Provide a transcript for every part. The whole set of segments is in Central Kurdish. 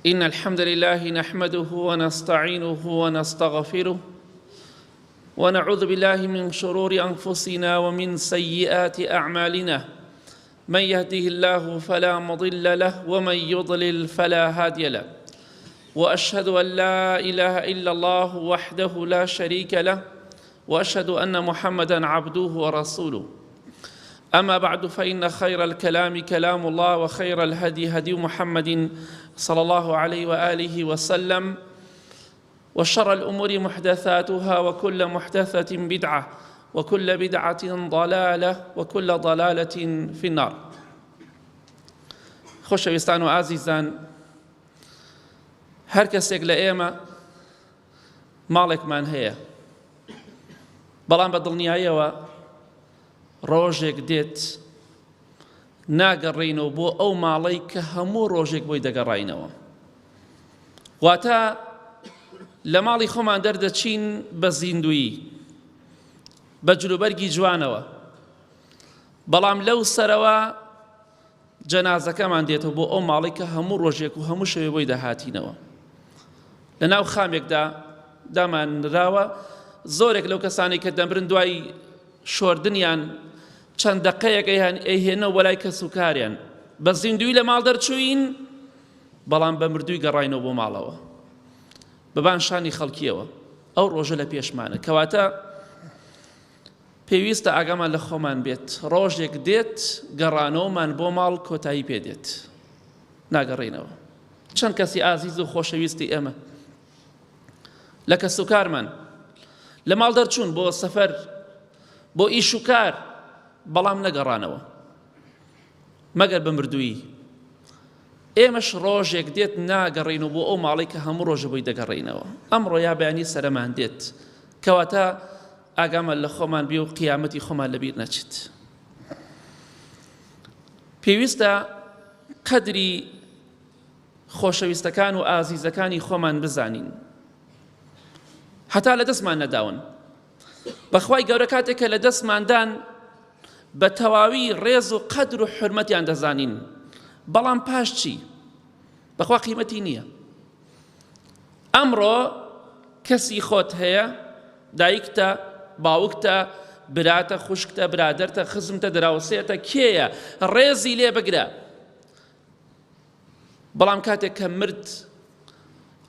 إن الحمد لله نحمده ونستعينه ونستغفره ونعوذ بالله من شرور أنفسنا ومن سيئات أعمالنا من يهده الله فلا مضل له ومن يضلل فلا هادي له واشهد ان لا اله الا الله وحده لا شريك له واشهد ان محمدا عبده ورسوله اما بعد فان خير الكلام كلام الله وخير الهدي هدي محمد صلى الله عليه واله وسلم وشر الامور محدثاتها وكل محدثه بدعه وكل بدعه ضلاله وكل ضلاله في النار خۆشەویستان و ئازیزان هەر کەسێک لە ئێمە ماڵێکمان هەیە بەڵام بە دڵنیاییەوە ڕۆژێک دێت ناگەڕێینەوە بۆ ئەو ماڵەی کە هەموو ڕۆژێک بۆی دەگەڕاینەوە واتە لە ماڵی خۆمان دەردەچین بە زیندویی بە جلوبەرگی جوانەوە بەڵام لەو سەرەوە جەنازەکەمان دێتەوە بۆ ئەو ماڵەی کە هەموو ڕۆژێک و هەموو شەوێ بۆی دەهاتینەوە لە ناو خامێکدا دامانراوە زۆرێک لەو کەسانی کە دەمرن دوای شۆردنیان چەند دقەیەک ئەیان ئەیهێنەوە وەلای کەس و کاریان بە زیندوی لە ماڵ دەرچوین بەڵام بە مردووی گەڕاینەوە بۆ ماڵەوە بەبان شانی خەڵکیەوە ئەو ڕۆژە لە پێشمانە کەواتە پێویستە ئاگامان لە خۆمان بێت، ڕۆژێک دێت گەڕانەوەمان بۆ ماڵ کۆتایی پێ دێت، ناگەڕێینەوە. چەند کەسی ئازیز و خۆشەویستی ئێمە لە کەسوکارمان لە ماڵ دەرچوون بۆ سەفەر، بۆ ئیش و کار، بەڵام نەگەڕانەوە مەگەر بە مردوویی. ئێمەش ڕۆژێک دێت ناگەڕێینەوە بۆ ئەو ماڵەی کە هەموو ڕۆژە بۆی دەگەڕێینەوە. ئەمڕۆ یا بەیانی سەرەمان دێت. کەواتە ئاگامان لە خۆمان بێ و قیامەتی خۆمان لەبیر نەچێت. پێویستە قەدری خۆشەویستەکان و ئازیزەکانی خۆمان بزانین هەتا لە دەستمان نەداون بەخوای گەورە کاتێک کە لە دەستماندان بە تەواوی ڕێز و قەدر و حرمەتیان دەزانین بەڵام پاش چی بەخوا قیمەتی نییە ئەمڕۆ کەسی خۆت هەیە دایکتە باوکتە براتە خوشکتە برادەرتە خزمتە دراوسێتە کێیە ڕێزی لێ بگرە بەڵام کاتێک کە مرد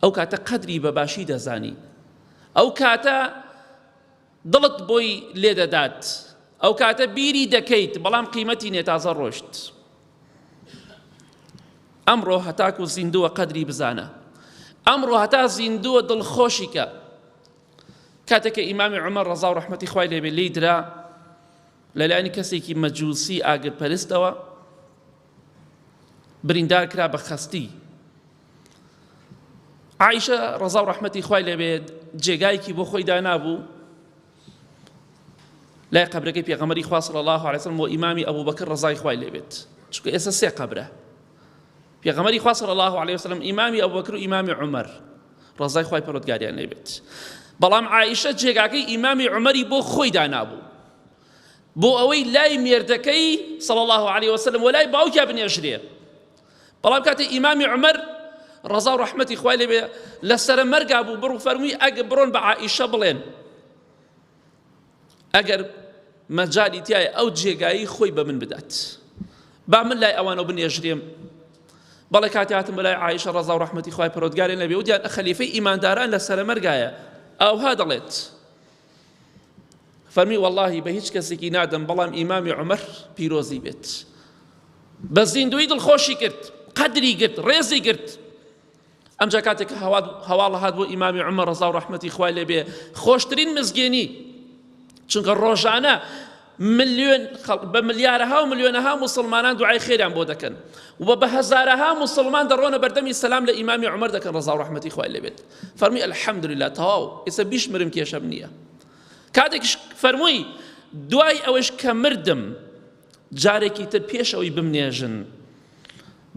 ئەو کاتە قەدری بە باشی دەزانی ئەو کاتە دڵت بۆی لێدەدات ئەو کاتە بیری دەکەیت بەڵام قیمەتی نێ تازە ڕۆشت ئەمڕۆ هەتاکو زیندووە قەدری بزانە ئەمڕۆ هەتا زیندووە دڵخۆشی کە کاتێک کە ئیمامی عومەر ڕەزا و ڕەحمەتی خوای لێبێ لێی درا لەلایەنی کەسێکی مەجوسی ئاگرپەرستەوە بریندار کرا بە خەستی عیشە ڕەزا و ڕەحمەتی خوای لێبێت جێگایەکی بۆ خۆی دانابوو لای قەبرەکەی پێغەمبەری خوا صلی الله علیه وسلم و ئیمامی ئەبوبەکر ڕەزای خوای لێبێت چونکە ئێستا سێ قەبرە پێغەمبەری خوا صلی الله علیه وسلم ئیمامی ئەبوبەکر و ئیمامی عومەر ڕەزای خوای پەروەردگاریان لێبێت بەڵام عائیشە جێگاکەی ئیمامی عومەری بۆ خۆی دانابوو بۆ ئەوەی لای مێردەکەی صلی الله علیه وسلم و لای باوکیا بنێژرێ بەڵام کاتێ ئیمامی عومەر ڕەزا و ڕەحمەتی خوای لێبێ لە سەرە مەرگا بوو بڕ فەرمووی ئەگە بڕۆن بە عائیشە بڵێن ئەگەر مەجالی تایە ئەو جێگایی خۆی بە من بدات با من لای ئەوانەوە بنێژرێم بەڵێ کاتی هاتم بەلای عایشە ڕەزا و ڕەحمەتی خوای پەرۆدگارێن لەبێ وتیان خەلیفەی ئیمانداران لە سەرەمەرگایە ئەوها دەڵێت فەرمی وەڵاهی بە هیچ کەسێکی نادەم بەڵام ئیمامی عومەر پیرۆزی بێت بە زیندوی دڵخۆشی کرد قەدری گرت ڕێزی گرت ئەمجا کاتێک کە هەواڵ هات بۆ ئیمامی عومەر ڕەزا و ڕەحمەتی خوای لێ بێ خۆشترین مزگێنی چونکە ڕۆژانە ملیۆن بە ملیارەها و ملیۆنەها مسلمانان دوعای خێریان بۆ دەکەن و بە هەزارەها مسلمان دەڕۆنە بەردەمی سەلام لە ئیمامی عومەر دەکەن ڕەزا و ڕەحمەتی خوای لێ بێت فەرمی الحمدلله تەواو ئێستا بیشمرم کێشەم نییە کاتێکیش فەرمووی دوای ئەوەش کە مردم جارێکی تر پێش ئەوەی بمنێژن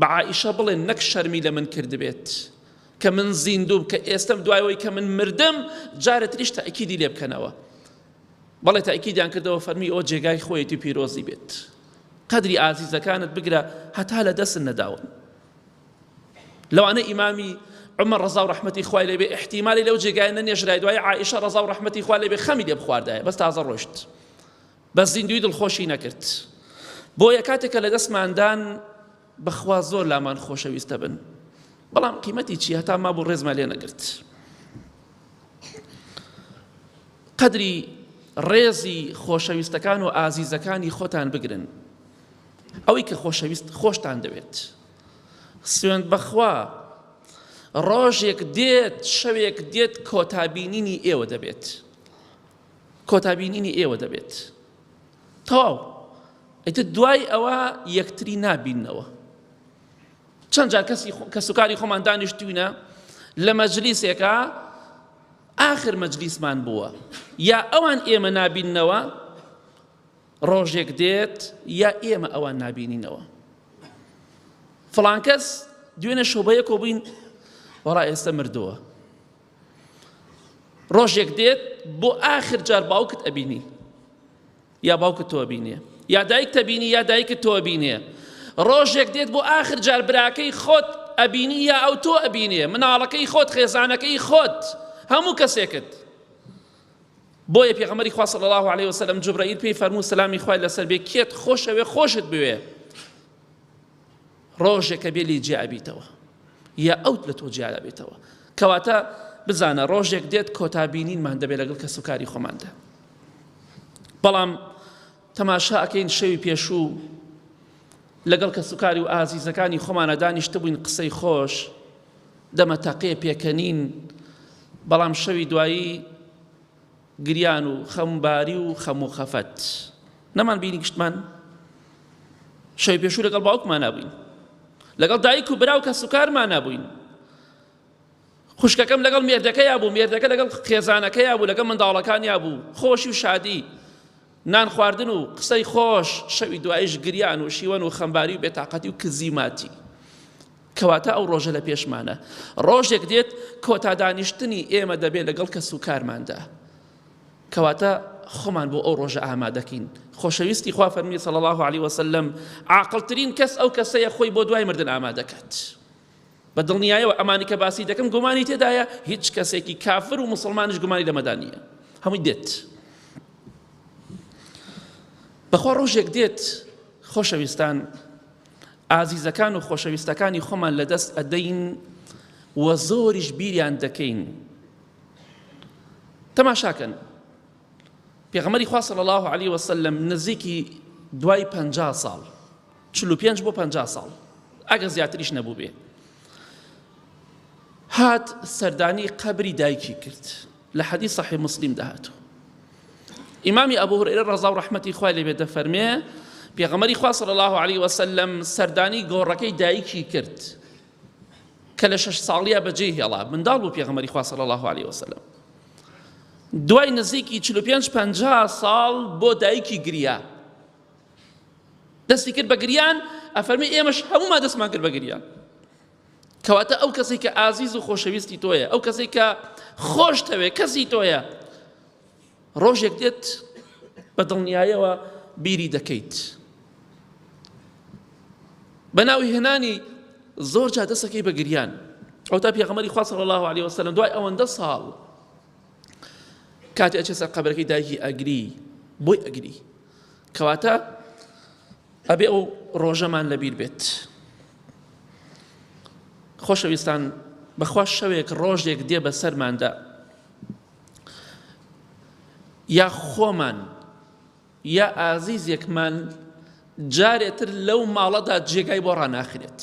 بە عائیشە بڵێن نەک شەرمی لە من کردبێت کە من زیندوم کە ئێستم دوای ئەوەی کە من مردم جارێ تریش تەئکیدی لێ بکەنەوە بەڵێ تەئکیدیان کردەوە فەرمی ئەوە جێگای خۆیەتی پیرۆزی بێت قەدری ئازیزەکانت بگرە هەتا لە دەست نەداون. لەوانە ئیمامی عمر ڕەزا و ڕەحمەتی خوای لێبێ احتیمالی لەو جێگای نەنێژرای دوای عائشە ڕەزا و ڕەحمەتی خوا لێبێ خەمی لێ بخواردایە بەس تازە ڕۆشت بە زیندوی دڵخۆشی نەکرد بۆیە کاتێک کە لە دەستماندان بەخوا زۆر لامان خۆشەویستە بن بەڵام قیمەتی چی هەتا مابوو ڕێزمان لێ نەگرت قەدری ڕێزی خۆشەویستەکان و ئازیزەکانی خۆتان بگرن ئەوەی کە خۆشەویست خۆشتان دەوێت سوێند بەخوا ڕۆژێک دێت شەوێک دێت کۆتابینینی ئێوە دەبێت کۆتابینینی ئێوە دەبێت تەواو ئیتر دوای ئەوە یەکتری نابیننەوە چەند جار کەسی کەسوکاری خۆمان دانیشتوینە لە مەجلیسێکا ئاخر مەجلیسمان بووە یا ئەوان ئێمە نابیننەوە ڕۆژێک دێت یا ئێمە ئەوان نابینینەوە فڵان کەس دوێنێ شۆبەیە کۆبووین وەڵا ئێستا مردووە ڕۆژێک دێت بۆ ئاخر جار باوکت ئەبینی یا باوکت تۆ بینێ یا دایکتە بینی یا دایکت تۆ بینێ ڕۆژێک دێت بۆ ئاخر جار براکەی خۆت ئەبینی یا ئەو تۆ ئەبینێ مناڵەکەی خۆت خێزانەکەی خۆت هەموو کەسێکت بۆیە پێغەمبەری خوا صلی الله علیه وسلم جبرائیل پێی فەرموو سەلامی خوای لەسەر بێ کێت خۆشەوێ خۆشت بوێ ڕۆژێکە بێ لێی جیا ئەبیتەوە یا ئەوت لە تۆ جیا ئەبێتەوە کەواتە بزانە ڕۆژێک دێت کۆتا بینینمان دەبێت لەگەڵ کەسوکاری خۆماندا بەڵام تەماشا ئەکەین شەوی پێشوو لەگەڵ کەسوکاری و ئازیزەکانی خۆمانە دانیشتبووین قسەی خۆش دەمەتەقێ پێکەنین بەڵام شەوی دوایی گریان و خەمباری و خەم و خەفەت نەمان بینی گشتمان شەوی پێشوو لەگەڵ باوکمانا بووین لەگەڵ دایک و برا و کەسوکارمانا بووین خوشکەکەم لەگەڵ مێردەکەیا بوو مێردەکە لەگەڵ خێزانەکەیا بوو لەگەڵ منداڵەکانیا بوو خۆشی و شادی نان خواردن و قسەی خۆش شەوی دوایش گریان و شیوەن و خەمباری و بێتاقەتی و کزی ماتی کەواتە ئەو ڕۆژە لە پێشمانە. ڕۆژێک دێت کۆتا دانیشتنی ئێمە دەبێت لەگەڵ کەسوکارماندا. کەواتە خۆمان بۆ ئەو ڕۆژە ئامادەکەین. خۆشەویستی خوا فەرمی صلی الله علیه وسلم عاقڵترین کەس ئەو کەسەیە خۆی بۆ دوای مردن ئامادەکات. بە دڵنیایەوە ئەمانی کە باسی دەکەم گومانی تێدایە هیچ کەسێکی کافر و مسلمانیش گومانی لەمەدا نییە هەمووی دێت بەخوا ڕۆژێک دێت خۆشەویستان ئازیزەکان و خۆشەویستەکانی خۆمان لەدەست ئەدەین و زۆریش بیریان دەکەین تەماشاکەن پێغەمبەری خوا صلی الله علیه وسلم نزیکی دوای 50 ساڵ 45 بۆ 50 ساڵ ئەگەر زیاتریش نەبوو بێ هات سەردانی قەبری دایکی کرد لە حەدیث صحیح مسلم دا هاتوو ئیمامی ئەبو هورەیرە ڕەزا و ڕەحمەتی خوای لێ بێت دەفەرمێ پێغەمبەری خوا صلی الله علیه وسلم سەردانی گۆڕەکەی دایکی کرد کە لە شەش ساڵیە بەجێ هێڵا منداڵ بوو پێغەمبەری خوا صلی الله علیه وسلم دوای نزیکی 45 50 ساڵ بۆ دایکی گریا دەستی کرد بە گریان ئەفەرمی ئێمەش هەموومان دەستمان کرد بە گریان کەواتە ئەو کەسێک کە ئازیز و خۆشەویستی تۆیە ئەو کەسێک کە خۆشتەوێ کەسی تۆیە ڕۆژێک دێت بە دڵنیایەوە بیری دەکەیت بە ناوی هێنانی زۆر جا دەسەکەی بە گریان ئەو تا پێغەمبەری خوا صلی الله علیه وسلم دوای ئەوەندە ساڵ کاتێ ئەچێ سەر قەبرەکەی دایکی ئەگری بۆی ئەگری کەواتە ئەبێ ئەو ڕۆژەمان لەبیر بێت خۆشەویستان بەخوا شەوێک ڕۆژێک دێ بەسەرماندا یا خۆمان یا ئازیزێکمان جارێتر لەو ماڵەدا جێگای بۆ ڕاناخرێت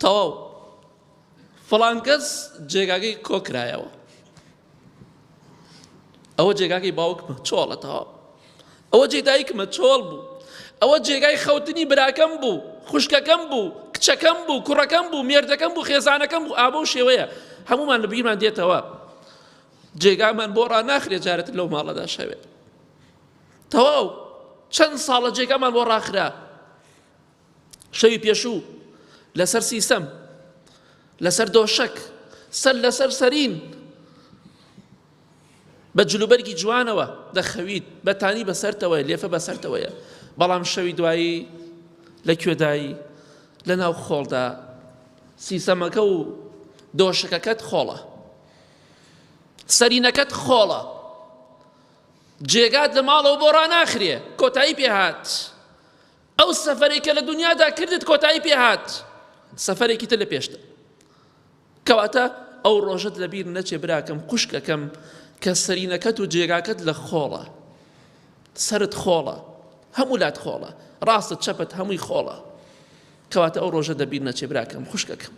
تەواو فڵان کەس جێگاکەی کۆکرایەوە ئەوە جێگاکەی باوکمە چۆڵە تەواو ئەوە جێ دایکمە چۆڵ بوو ئەوە جێگای خەوتنی براکەم بوو خوشکەکەم بوو کچەکەم بوو کوڕەکەم بوو مێردەکەم بوو خێزانەکەم بوو ئابە و شێوەیە هەمومان لە بیرمان دێتەوە جێگامان بۆ ڕاناخرێ جارێتر لەو ماڵەدا شەوێ تەواو چەند ساڵە جێگامان بۆ ڕاخرا شەوی پێشوو لەسەر سیسەم لەسەر دۆشەک سەر لەسەر سەرین بە جلوبەرگی جوانەوە دەخەویت بەتانی بەسەرتەوەیە لێفە بەسەرتەوەیە بەڵام شەوی دوایی لە کوێدای؟ لە ناو خۆڵدا. سیسەمەکە و دۆشەکەکەت خۆڵە. سەرینەکەت خۆڵە. جێگات لە ماڵەوە بۆ ڕاناخرێ. کۆتایی پێهات. ئەو سەفەرەی کە لە دنیادا کردت کۆتایی پێهات. سەفەرێکی تر لە پێشتە. کەواتە ئەو ڕۆژەت لەبیر نەچێ براکەم خوشکەکەم کە سەرینەکەت و جێگاکەت لە خۆڵە سەرت خۆڵە هەموو لات خۆڵە ڕاستت چەپت هەمووی خۆڵە کەواتە ئەو ڕۆژە دەبیر نەچێ براکەم خوشکەکەم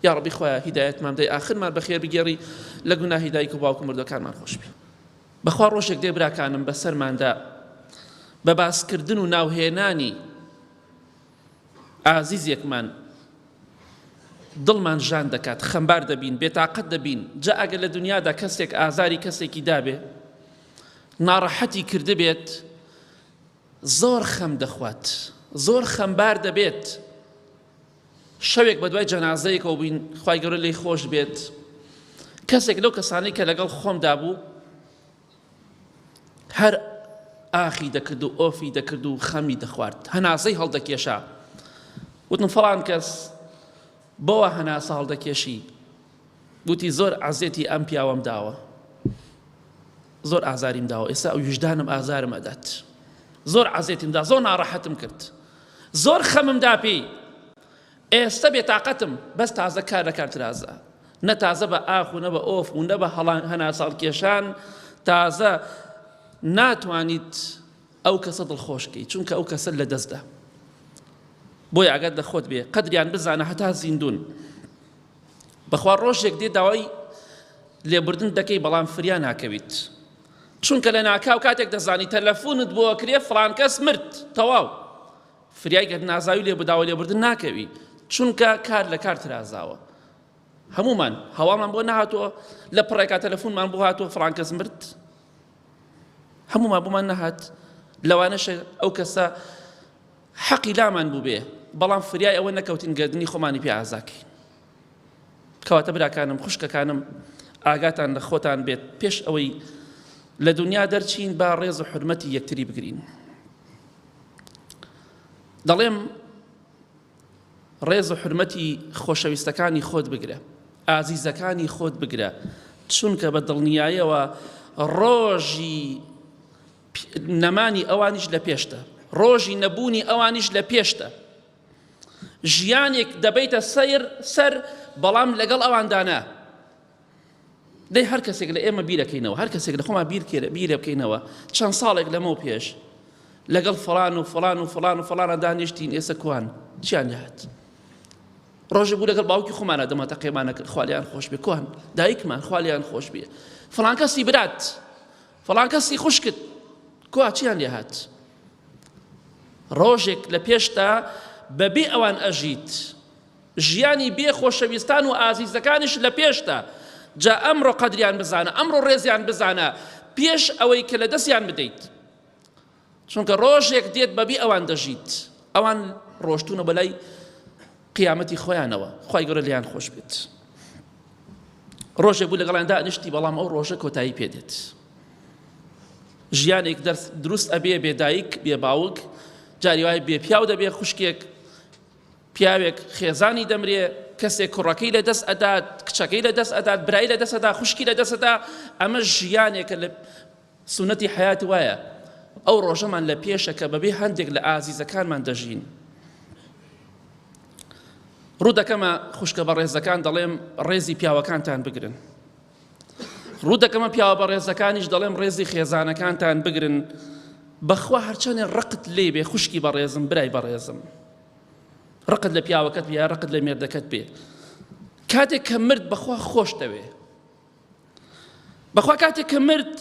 یا ڕەبی خوایە هیدایەتمان دەی ئاخرمان بەخێر بگێڕی لە گوناهی دایک و باوک و مردوەکانمان خۆشبی بەخوا ڕۆژێک دێ براکانم بەسەرماندا بە باسکردن و ناوهێنانی ئازیزێکمان دڵمان ژان دەکات، خەمبار دەبین، بێتاقەت دەبین، جا ئەگەر لە دنیادا کەسێک ئازاری کەسێکی دابێ، ناڕەحەتی کردبێت، زۆر خەم دەخوات، زۆر خەمبار دەبێت. شەوێک بەدوای جەنازەیەکەوە بووین، خوای گەورە لێی خۆش بێت، کەسێک لەو کەسانەی کە لەگەڵ خۆمدا بوو، هەر ئاخی دەکرد و ئۆفی دەکرد و خەمی دەخوارد هەناسەی هەڵدەکێشا وتم فڵان کەس بۆوە هەناسە هەڵدەکێشی گوتی زۆر عەزێتی ئەم پیاوەم داوە زۆر ئازاریم داوە ئێستا ئەو ویژدانم ئازارم ئەدات زۆر عەزێتیم دا زۆر ناڕەحەتم کرد زۆر خەمم دا پێی ئێستە بێتاقەتم بەس تازە کار لە کار ترازا نە تازە بە ئاخ و نە بە ئۆف و نە بە هەناسەڵکێشان تازە ناتوانیت ئەو کەسە دڵخۆشکەی چونکە ئەو کەسە لە دەستدا بۆیە ئاگات لە خۆت بێ قەدریان بزانە هەتا زیندون بەخوا ڕۆژێک دێ داوای لێبوردن دەکەی بەڵام فریا ناکەویت چونکە لە ناکاو کاتێک دەزانی تەلەفۆنت بۆ کرێ فڵان کەس مرد تەواو فریای گەر نازاوی لێ بداوە لێبوردن ناکەوی چونکە کار لە کار ترازاوە هەمومان هەواڵمان بۆ نەهاتووە لە پڕێکا تەلەفۆنمان بۆ هاتووە فڵان کەس مرد هەمومان بۆمان نەهات لەوانەشە ئەو کەسە حەقی لامان بوو بێ بەڵام فریای ئەوە نەکەوتین گردنی خۆمانی پێ ئازاکەین کەواتە براکانم خوشکەکانم ئاگاتان لە خۆتان بێت پێش ئەوەی لە دنیا دەرچین با ڕێز و حرمەتی یەکتری بگرین دەڵێم ڕێز و حرمەتی خۆشەویستەکانی خۆت بگرە ئازیزەکانی خۆت بگرە چونکە بە دڵنیایەوە ڕۆژی نەمانی ئەوانیش لە پێشتە ڕۆژی نەبوونی ئەوانیش لە پێشتە ژیانێک دەبیتە سەیر سەر بەڵام لەگەڵ ئەواندانە دەی هەر کەسێک لە ئێمە بیرەکەینەوە هەر کەسێک لە خۆمان بیرە بکەینەوە چەند ساڵێک لەمەو پێش لەگەڵ فڵان و فڵان و فڵان و فڵانە دانیشتین ئێستا کوان چیان لێهات ڕۆژێ بوو لەگەڵ باوکی خۆمانە دەمە تەقێمانە کرد خوالیان خۆش بێ کوان دایکمان خوالیان خۆش بێ فڵان کەسی برات فڵان کەسی خوشکت کوا چیان لێهات ڕۆژێک لە پێشتا بەبێ ئەوان ئەژیت ژیانی بێ خۆشەویستان و ئازیزەکانیش لە پێشتە، جا ئەمڕۆ قەدریان بزانە، ئەمڕۆ ڕێزیان بزانە پێش ئەوەی کە لە دەستیان بدەیت، چونکە ڕۆژێک دێت بەبێ ئەوان دەژیت، ئەوان ڕۆشتوونە بەلای قیامەتی خۆیانەوە، خوای گەورە لێیان خۆش بێت. ڕۆژێک بوو لەگەڵیان دانیشتی بەڵام ئەو ڕۆژە کۆتایی پێدێت. ژیانێک دروست ئەبێ بێ دایک بێ باوک جاری وای بێ پیاو دەبێ خوشکێک پیاوێک خێزانی دەمرێ، کەسێک کوڕەکەی لە دەست ئەدات، کچەکەی لە دەست ئەدات، برای لە دەست ئەدا، خوشکی لە دەست ئەدا، ئەمە ژیانێکە لە سونەتی حەیات وایە. ئەو ڕۆژەمان لە پێشە کە بەبێ هەندێک لە ئازیزەکانمان دەژین. ڕوو دەکەمە خوشکە بەڕێزەکان دەڵێم ڕێزی پیاوەکانتان بگرن. ڕوو دەکەمە پیاوە بەڕێزەکانیش دەڵێم ڕێزی خێزانەکانتان بگرن. بەخوا هەرچەندێ ڕقت لێ بێ خوشکی بەڕێزم برای بەڕێزم. ڕقت لە پیاوەکەت بێ یا ڕقت لە مێردەکەت بێ کاتێک کە مرد بەخوا خۆش دەوێ بەخوا کاتێک کە مرد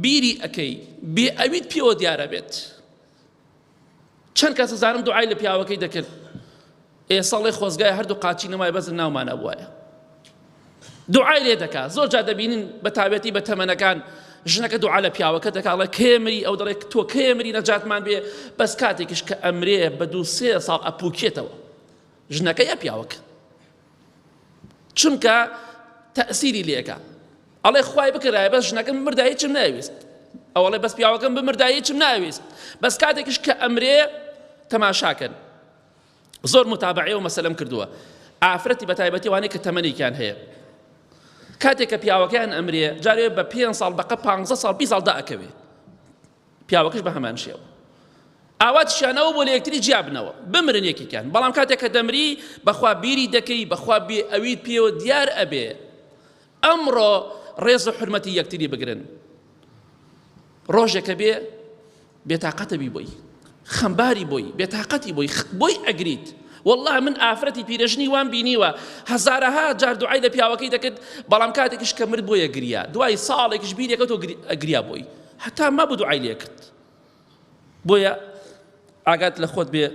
بیری ئەەکەی بێ ئەویت پێوە دیارە بێت چەند کەس زانم دوعای لە پیاوەکەی دەکرد ئێساڵێ خۆزگای هەردوو قاچی نەمای بەس ناومانە بواە دوعای لێ دەکا زۆر جار دەبینین بە تابەتی بە تەمەنەکان ژنەکە دوعا لە پیاوەکە دەکا ئەڵێ کێ مری ئەو دەڵێ تۆ کێ مری نەجاتمان بێ بەس کاتێکیش کە ئەمرێ بە دوو سێ ساڵ ئەپوکێتەوە ژنەکە یا پیاوەکە چونکە تەسیری لێکە ئەڵێ خوای بکرایە بەس ژنەکەم بمردا هیچم ناویست ئەوەڵێ بەس پیاوەکەم بمردا هیچم ناویست بەس کاتێکیش کە ئەمرێ تەماشاکەن. زۆر متابعەی ئەو مەسەلەم کردووە ئافرەتی بە تایبەتی وانەی کە تەمەنێکیان هەیە کاتێک کە پیاوەکەیان ئەمرێ جارێ بە پێ ساڵ بەقە پ ساڵ 20 ساڵ داکەوێ پیاوەکەش بە هەمان شێوە ئاواتشیانەوە بۆ لە یەکتری جیابنەوە بمرن یەکێکیان بەڵام کاتێک کە دەمری بەخوا بیری دەکەی بەخوا بێ ئەویت پێوە دیار ئەبێ ئەمڕۆ ڕێز و حرمەتی یەکتری بگرن ڕۆژێکە بێ بێتاقەتە بی بۆی خەمباری بۆی بێتاقەتی بۆی بۆی ئەگریت والله من ئافرەتی پیرەژنی وام بینیوە هەزارەها جار دوعای لە پیاوەکەی دەکرد بەڵام کاتێکیش کە مرد بۆیە گریا دوای ساڵێکیش بیرێکەوە گریا بۆی هەتا مابوو دوعای لێکرد بۆیە ئاگات لە خۆت بێ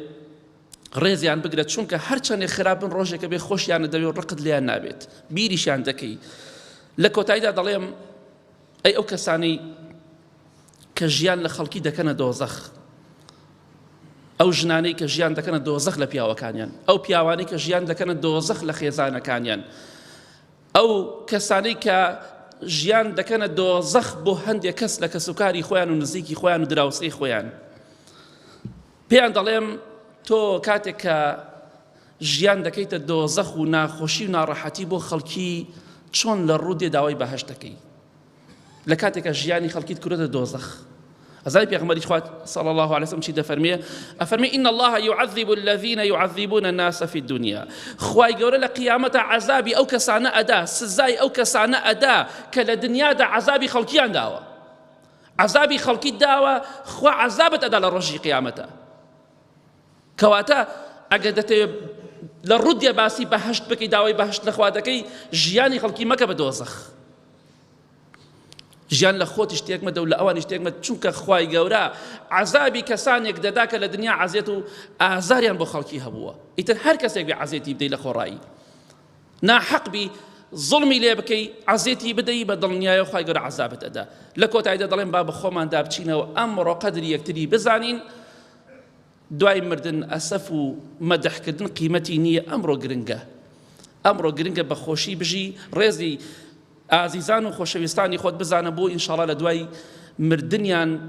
ڕێزیان بگرە چونکە هەرچەندێ خراپ بن ڕۆژێکە بێ خۆشیانە دەوێ و ڕقت لێیان نابێت بیریشیان دەکەی لە کۆتاییدا دەڵێم ئەی ئەو کەسانەی کە ژیان لە خەڵکی دەکەنە دۆزەخ ئەو ژنانەی کە ژیان دەکەنە دۆزەخ لە پیاوەکانیان ئەو پیاوانەی کە ژیان دەکەنە دۆزەخ لە خێزانەکانیان ئەو کەسانەی کە ژیان دەکەنە دۆزەخ بۆ هەندێک کەس لە کەسوکاری خۆیان و نزیکی خۆیان و دراوسێی خۆیان پێیان دەڵێم تۆ کاتێک کە ژیان دەکەیتە دۆزەخ و ناخۆشی و ناڕەحەتی بۆ خەڵکی چۆن لە ڕوو دێ داوای بەهەشت دەکەی لە کاتێکە ژیانی خەڵکیت کردە دۆزەخ ئەزای پێغەمبەری خوا صلی الله علیه وسلم چی دەفەرمێ ئەفەرمێ ان الله يعذب الذين يعذبون الناس في الدنيا خوای گەورە لە قیامەتە عذابی ئەو کەسانە ئەدا سزای ئەو کەسانە ئەدا کە لە دنیادا عذابی خەڵکیان داوە عذابی خەڵکی داوە خوا عذابت ئەدا لە ڕۆژی قیامەتە کەواتە ئەگەر دەتەوێت لە ڕوودێ باسی بەهشت بکەی داوای بەهشت لە خوا دەکەی ژیانی خەڵکی مەکە بە دۆزەخ ژیان لە خۆتیش تێک مەدە و لە ئەوانیش تێک مەدە چونکە خوای گەورە عەزابی کەسانێک دەدا کە لە دنیا عەزێت و ئازاریان بۆ خەڵکی هەبووە ئیتر هەر کەسێک بێ عەزێتی بدەی لە خۆڕایی ناحەق بی زوڵمی لێ بکەی عەزێتی بدەی بە دڵنیایە خوای گەورە عەزابت ئەدا لە کۆتاییدا دەڵێم با بە خۆماندا بچینەوە ئەمڕۆ قەدری یەکتری بزانین دوای مردن ئەسەف و مەدحکردن قیمەتی نییە ئەمڕۆ گرنگە ئەمڕۆ گرنگە بە خۆشی بژی ڕێزی ئازیزان و خۆشەویستانی خۆت بزانە بۆ ئینشاڵا لە دوای مردنیان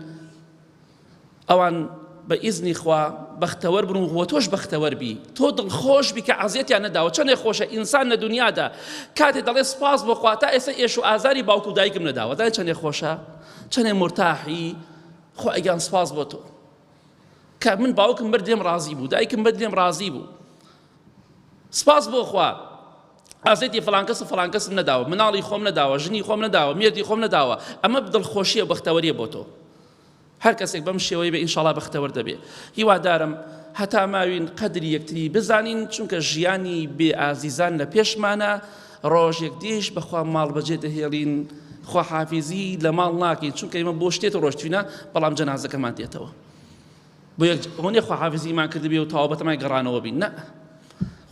ئەوان بە ئیزنی خوا بەختەوەر بن و تۆش بەختەوەر بی تۆ دڵخۆش بی کە عەزێتیان نەداوە چەندێک خۆشە ئینسان لە دنیادا کاتێ دەڵێ سپاس بۆ خوا تا ئێستا ئێش و ئازاری باوک و دایکم نەداوە دای چەندێک خۆشە چەندێ مرتاحی خوا گیان سپاس بۆ تۆ کە من باوکم مرد لێم ڕازی بوو دایکم مرد لێم ڕازی بوو سپاس بۆ خوا ئازێتی فڵان کەس و فڵان کەسم نەداوە مناڵی خۆم نەداوە ژنی خۆم نەداوە مێردی خۆم نەداوە ئەمە دڵخۆشیە بەختەوەریە بۆ تۆ هەر کەسێک بەم شێوەی بە ئینشاڵا بەختەوەر دەبێ هیوادارم هەتا ماوین قەدری یەکتری بزانین چونکە ژیانی بێ ئازیزان لە پێشمانە ڕۆژێک دیش بەخوا ماڵ بەجێ دەهێڵین خواحافیزی لە ماڵ ناکەین چونکە ئێمە بۆ شتێت ڕۆشتوینە بەڵام جەنازەکەمان دێتەوە بۆ یەک ئەوە خواحافیزیمان کردبێ و تەواو بەتەمای گەڕانەوە بین نا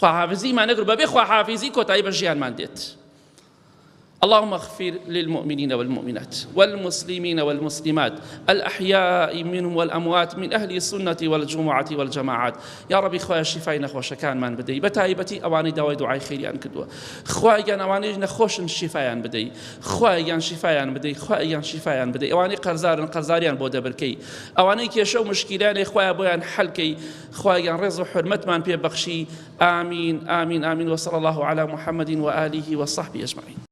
خواحافیزیمان نەکرد بەبێ خواحافیزی کۆتایی بە ژیانمان دێت اللهم اغفر للمؤمنين والمؤمنات والمسلمين والمسلمات الأحياء منهم والأموات من أهل السنة والجمعة والجماعات یا ڕەبی خوایە شیفای نەخۆشەکانمان بدەی بەتایبەتی ئەوانەی داوای دوعای خێریان کردووە خوایە گیان ئەوانەی نەخۆشن شیفایان بدەی خوایە گیان شیفایان بدەی خوایە گیان شیفایان بدەی ئەوانەی قەرزارن قەرزاریان بۆ دەبرکەی ئەوانەی کێشە و مشکیلانێ خوایە بۆیان حەلکەی خوایە گیان ڕێز و حورمەتمان پێ بەخشی آمین آمین آمین وصلی الله علی محمد وآله وصحبه اجمعین.